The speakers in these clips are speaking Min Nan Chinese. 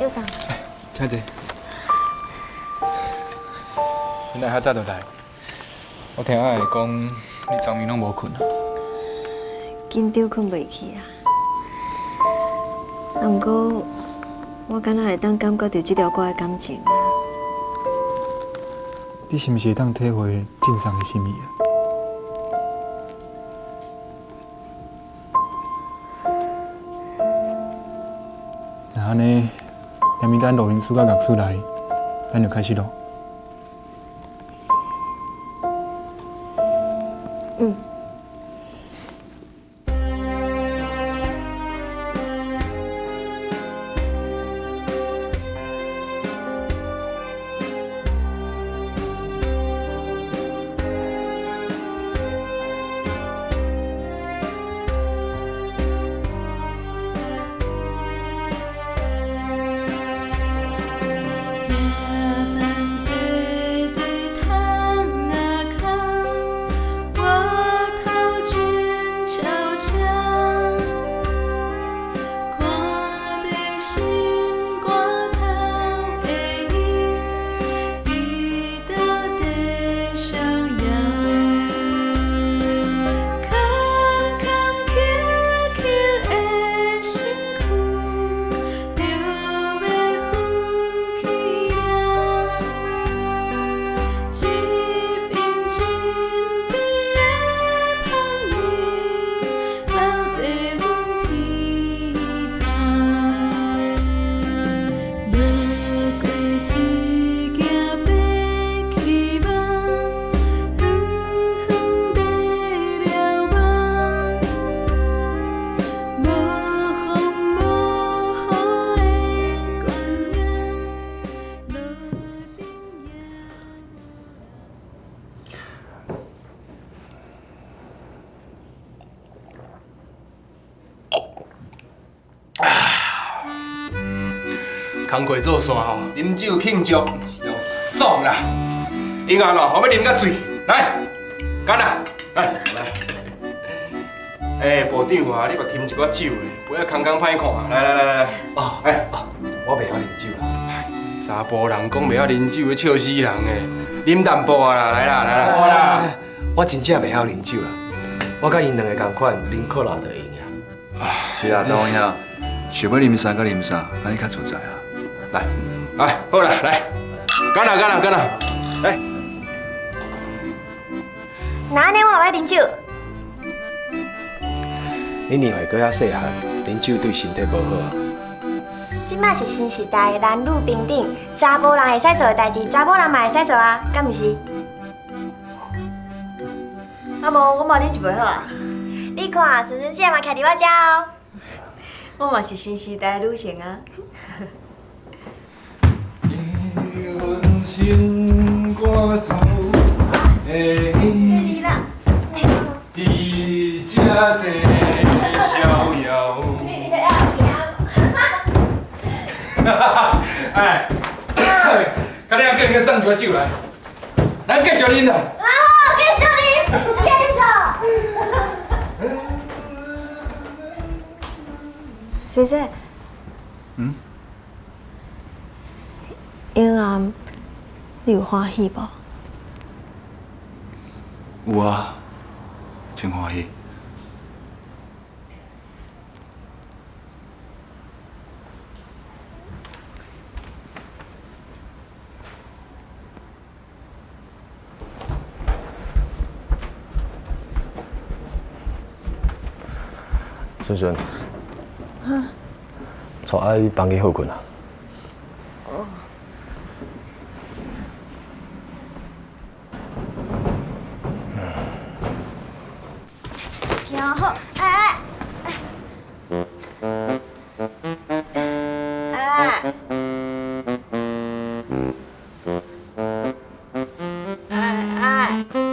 送。請坐。你來遐早就來，我聽阿會講你昨暝攏無睏啊。緊張睏袂去啊！啊，毋過我敢若會當感覺著這條歌的感情啊。你是毋是會當體會晉送的心意啊？若按呢，明仔錄音師佮樂師來，咱就開始錄。嗯。工課做煞吼，啉酒慶祝是種爽啦。英紅咯，我欲啉較醉，來，乾啦，來來。欸，部長啊，你嘛添一寡酒咧，杯仔空空歹看啊。來來來來來，哦，來，哦，我袂曉啉酒啦。查埔人講袂曉啉酒，笑死人的。啉淡薄啊啦，來啦來啦。好啦，我真正袂曉啉酒啦。我佮𪜶兩个仝款，啉可樂就會用啊。是啊，查某兄，想欲啉啥佮啉啥，按呢較自在啊。來，來，好啦，來，乾啦乾啦乾啦，來。那按呢我嘛欲啉酒。你年歲閣猶細漢，啉酒對身體無好啊。這馬是新時代，男女平等，查埔人會使做的代誌，查某人嘛會使做啊，敢毋是？啊無，我嘛啉一杯好啊。你看，順順姐嘛徛佇我遮哦。我嘛是新時代女性啊。心肝頭的你啦。佇這地逍遙。哎，較你叫𪜶送一寡酒來，咱繼續啉啦。啊，繼續啉，繼續。先生。嗯？英紅，你有歡喜無？有啊，真歡喜。順順，帶阿去房間歇睏啊。哦。行好，哎哎哎，哎哎。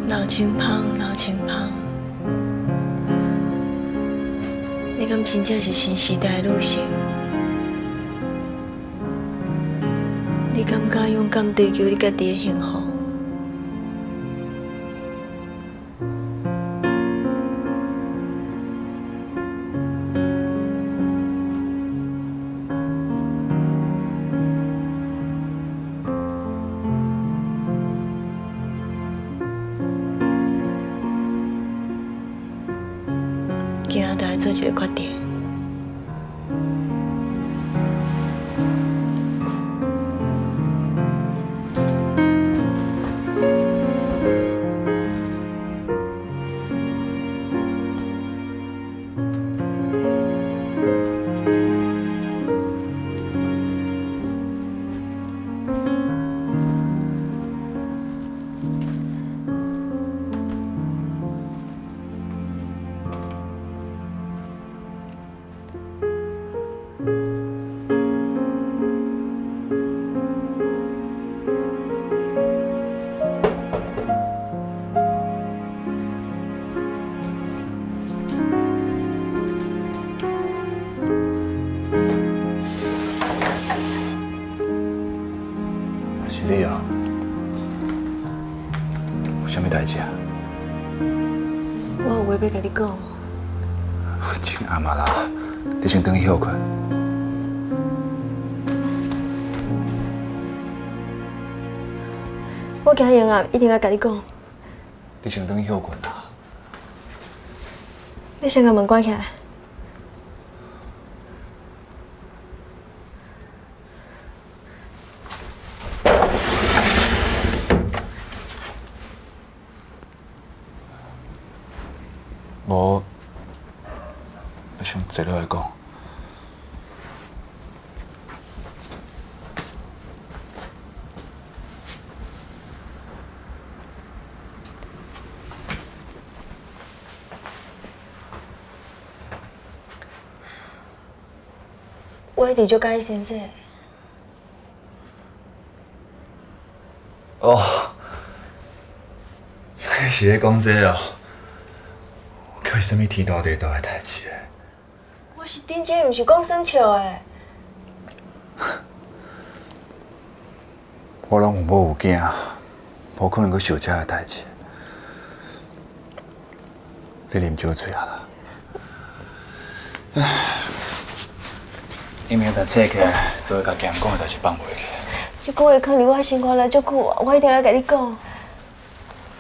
老青芳，老青芳，你敢真正是新时代的女性？你敢敢勇敢追求你家己的幸福？今仔就爱做一个决定。是你哦，有啥物代志啊？我有话欲共你讲。真暗啊啦，你先转去歇睏。我惊闲啊，一定爱共你讲。你先转去歇睏啦。你先共门关起来。无，你先坐落来讲。我一直足佮意先生。哦，是咧讲这哦。是啥物天大地大的代志？我是认真，毋是讲耍笑的。我拢有某有囝，无可能阁想这个代志。你啉酒醉啊啦？唉，你明仔载醒起来，都会共囝讲的代志放袂去。这句话囥伫我心肝内足久，我一定爱共你讲。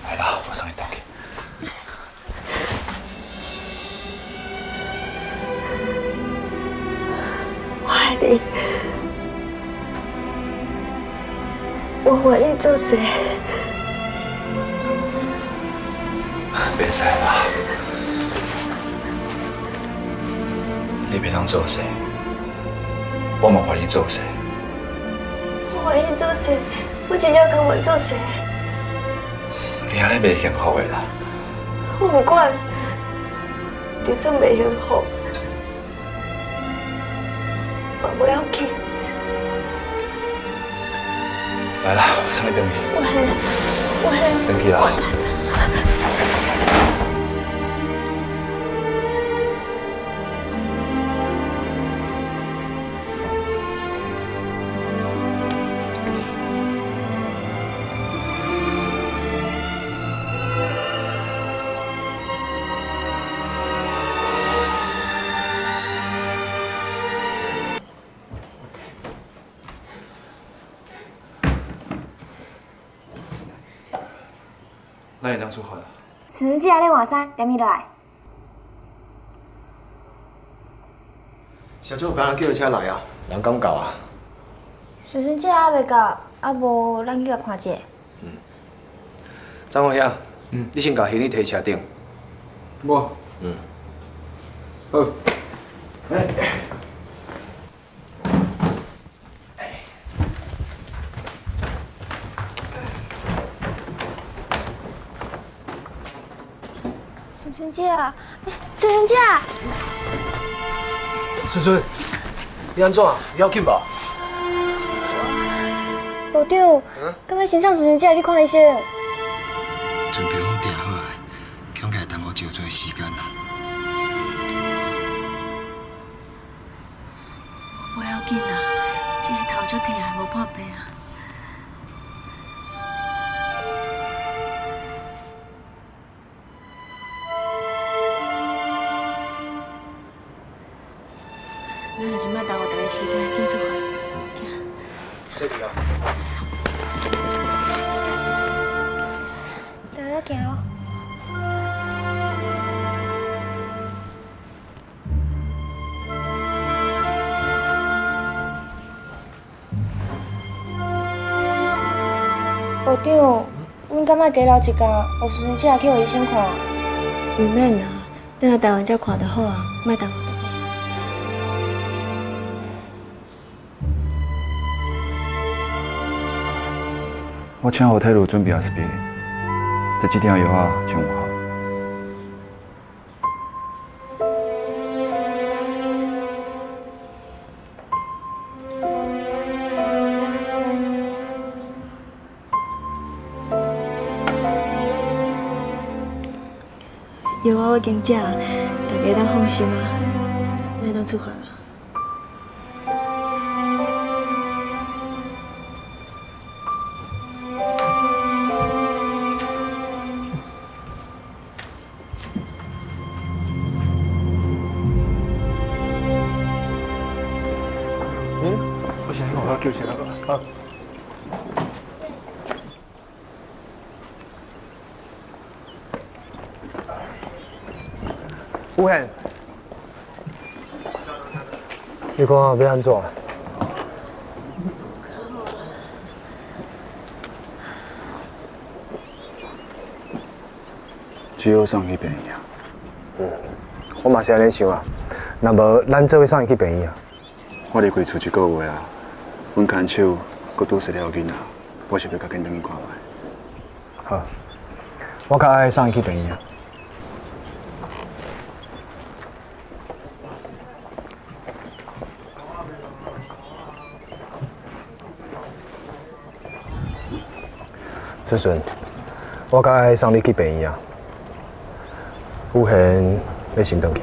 来啦，我送你转去。我爱你，我愿意做事。袂使啦，你袂当做事，我嘛愿意做事。我愿意做事，我真正甘愿做事。你按呢袂幸福的啦。我毋管，就算袂幸福，嘛无要紧。来啦，我送你转去。我很，我很。转去啦。咱會當出發。順順姐咧換衫，連伊落來。小周剛剛叫車來啊，人敢到啊？順順姐還袂到，啊無咱去共看者。嗯。張宏兄，你先共行李提車頂。我。嗯。好。哎。順順姐，順順姐。順順，你按怎？要緊無？部長，敢欲先送順順姐去看醫生？船票攏訂好啊，恐驚會耽誤真濟時間啦。無要緊啦，只是頭足疼，無破病啊。咱就是莫耽誤大家時間，緊出發。行。這裡啊。大家行哦。部長，阮敢愛加留一工，予順順姐去予醫生看？毋免啦，轉來台灣才看就好啊，莫耽誤大家。我請予體育準備阿司匹林，這幾天藥啊真有效。藥我已經食，大家當放心啊，咱當出發啦。我先去我叫車啦。好。吴汉，你看欲按怎？只好送去病院。嗯，我嘛是按呢想啊。若無，咱做伙送伊去病院啊。我離開厝一個月啊，阮牽手閣拄生了囡仔，我是欲較緊轉去看覓。好，我較愛送伊去病院。順順，我較愛送你去病院啊。有閒欲先轉去。